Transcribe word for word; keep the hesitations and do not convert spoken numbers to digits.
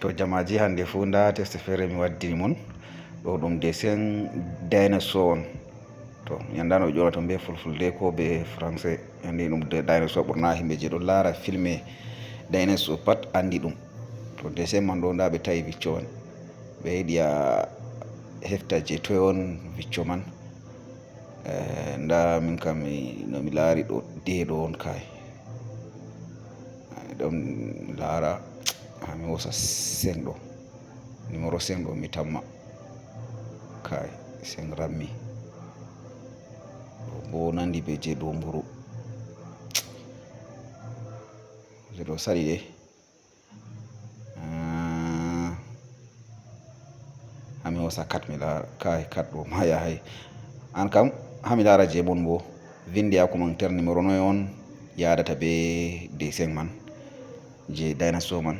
To jamaaji, hannde fuu ndaa test feere mi waddini mon. Ɗo ɗum dessin dinosaur on. To mi anndaa no ɓe ƴoonata ɗum bee fulfulde koo bee français. Anndi ɗum de-, dinosaur, ɓurna yimɓe jey ɗon laara filme dinosaur pat anndi ɗum. To dessin man ɗo, ndaa ɓe ta'i wicco man. Ɓe yiɗi a hefta jey toy on wicco man. Eh, ndaa min kam mi, no mi laari ɗo, de ɗo on kay. Ɗon mi laara, haa mi hoosa cinq ɗo. Numéro cinq ɗo mi tamma. Kay, cinq rammi. Ɗo boo nanndi bee jey dow mburu. Jey ɗo saɗi de. Ah, haa mi hoosa quatre mi laara. Kay, quatre ɗo ma yahay. An kam, haa mi laara jey mon boo. Vinndi haa commentaire numéro noy on yaadata bee dessin man. Jey dinosaur man.